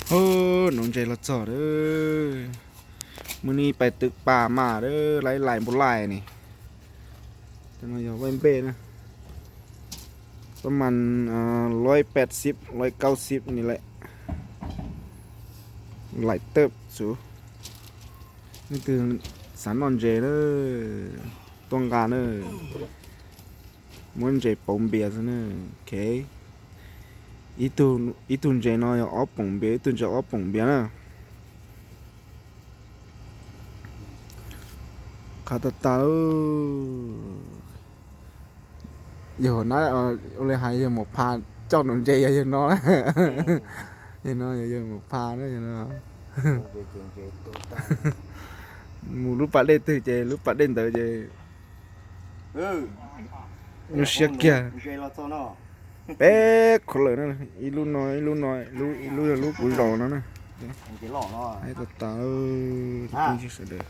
Hub, nuv ntses los txog lawm. Muaj ib pais twm pas mas lawm, laim laim npaum laim ne. Cov no yog vaij npej na. Pab mas loib peb xib, loib kaub xib ni lawm. Laim tawm xwb. Leej twg xav noj ntses na, tuaj nqa na. Muab ntses pauv npias xwb na. Ok. Ib tug ntses no yog ob poom npias, ib tug ntses ob poom npias na. Qhov tas tas. Yog na, ua li hais yawg Mus Pha coj nuv ntses yog yawg no. Yawg no yog yawg Mus Pha na, yawg no. Mus lub pas dej twg ces lub pas dej ntawd ces nyuaj siab kiag. Peb qhov lawm na, ib lub no, ib lub no, ib lub yog lub kuv zaum no na. Ib tas tas, sawv daws.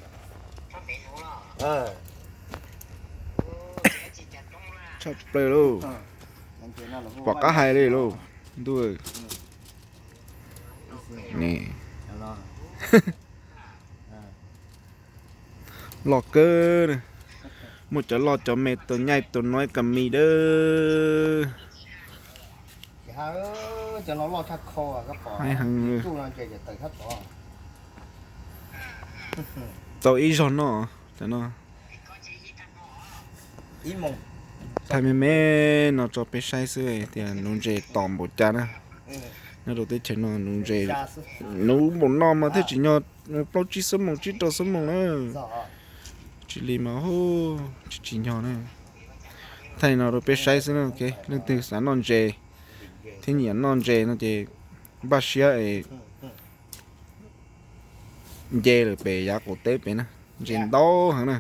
Tshaj plaws lauj. Pom qab hais li lauj. Ntuj. Loj kawg. Muaj cov loj cov me, tus nyaij tus noib ka mi dawb. Haib heev. Tau ib zaug noj cov no. Thaij me me no tso peb saib xwb tias nuv ntses tom npaum cas na. Nyob rau teb chaws no nuv ntses, nuv npaum no mas thiaj tsim nyog, nuv plaub tsib xuab moos tsib rau xuab moos na, tsis li mas tsis tsim nyog na. Thaij no rau peb saib xwb na. Leej twg xav noj ntses thiab nyiam noj ntses no ces npaj siab es nce lawm pem yav qaum teb pem na, ntses ntau heev na.